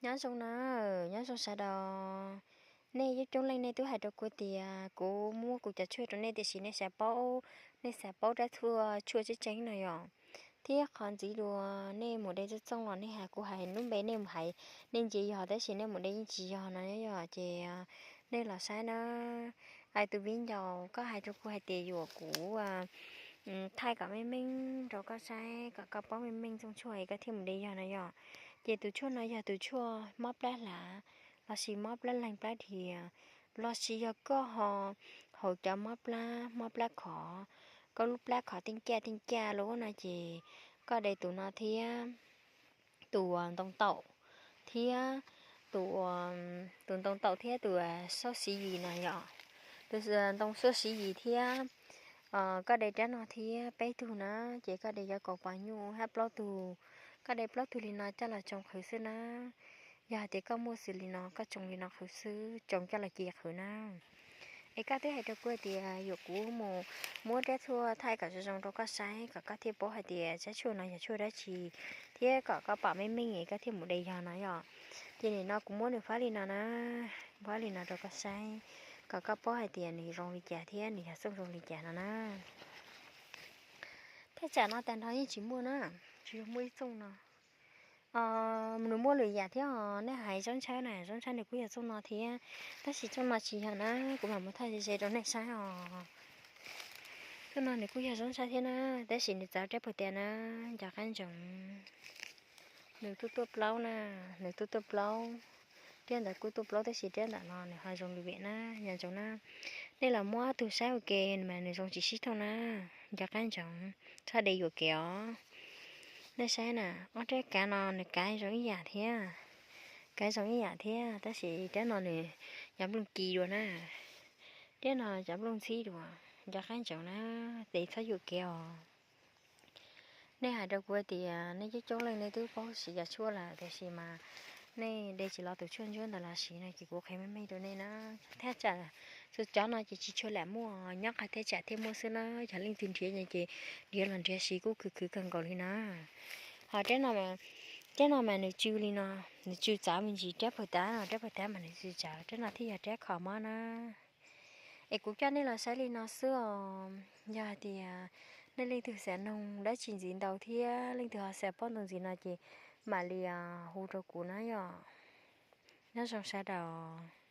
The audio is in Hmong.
Nyob zoo na, nyob zoo sawv daws. Nej coob coob leej nej twb hais rau kuv tias kuv muab kuv cov tshuaj rau nej tiam sis nej xav paub, nej xav paub rab tshuaj, tshuaj tseeb tseeb no yom. Thiab qhov ntxiv dua, nej mus de txooj txooj los nej hais kuv hais lub npe nej mus hais, nej ntsia yog tab sis nej mus de yeej tsis yog no yom. Ces nej los saib na. Ais tus viv ncaus koj hais rau kuv hais tias yuam kuv thaij kom meej meej rau koj saib kom koj paub meej meej txooj tshuaj es koj thiaj mus de yog no yom. Ces tus tshuaj no yog tus tshuaj mob plab hlav, lossis mob plab leeg plab dhia, lossis yog koj ho haus cov mob plab, mob plab khov, koj lub plab khov teej caj teej caj lub no ces koj de tus no thiab tus ntoo taum thiab tus, tus ntoo taum thiab tus xaub xiv yis no yom. Tus ntoo xaub xiv yis thiab koj de rab no thiab peb tug na, ces koj de yuav kaum pas nyuj hab plaub tug. Koj de plaub tug li no coj los tsoo qhwv xwb na. Yog hais tias koj muaj xws li no koj tsoo li no qhwv xwb, tsoo coj los cia qhwv na. Es koj twb hais rau kuv tias yuam kuv mus muab rab tshuaj thaij kom zoo zoo rau koj saib kom koj thiaj paub hais tias rab tshuaj no yog tshuaj dab tsi, thiab kom koj pom meej meej es koj thiaj mus de yog no yom. Ces nim no kuv muab nws fab li no na, fab li no rau koj saib kom koj paub hais tias nws zoo li cas thiab nws yog txooj zoo li cas no na. Thaj tsam no tag nrho yeej tsis muaj na, tsis yog muaj ib txooj no. Nws muaj lwm yam thiab os, nej hais zaub ntshab na, zaub ntshab nws kuj yog txooj no thiab, tab sis txooj no tsis yog na, kuv mam mus thaij ze ze rau nej saib os. Txooj no nws kuj yog zaub ntshab thiab na, tab sis nws txawv rab pag tias na, nco qab ntsoov. Nws tuaj tuaj plaub na, nws tuaj tuaj plaub. Rab ntawd kuj tuaj plaub tab sis rab ntawm no nws ho zoo li vem na, nco ntsoov na. Nej los muab ob tug saib ua ke mas nws zoo tsis sib thooj na, nco qab ntsoov, txhob de yuam kev os. Nej saib na, ob rab kav no nws kav zoo ib yam thiab, kav zoo ib yam thiab, tab sis rab no nws cov nplooj ci dua na, rab no cov nplooj ntxhib dua, nco qab ntsoov na, ces txhob yuam kev os. Nej hais rau kuv tias nej coob coob leej nej twb paub siv cov tshuaj lawm tiam sis mas nej de tsis los tus tshuaj ntsuab ntawd los siv no ces kuv qhia meej meej rau nej na. Thaj tsam cov no ces tsis tshua lam muaj, nyob qhov thaj tsam thiaj muaj xwb na, yog leej twg nrhiav ces nrhiav los nrhiav siv kuj khwv khwv kawg nkaus li na. Ho rab no mas nws tsw li no, nws tsw txawv me ntsis, rab pag tav no, rab pag tav mas nws tsw txawv, rab no thiaj yog rab kho mob na. Es kuv coj nej los saib li no xwb os. Yog hais tias nej leej twg xav noog dab tsi ntxiv ntau thiab leej twg ho xav paub ntau ntxiv no ces mam li hu rau kuv na yom. Nyob zoo sawv daws.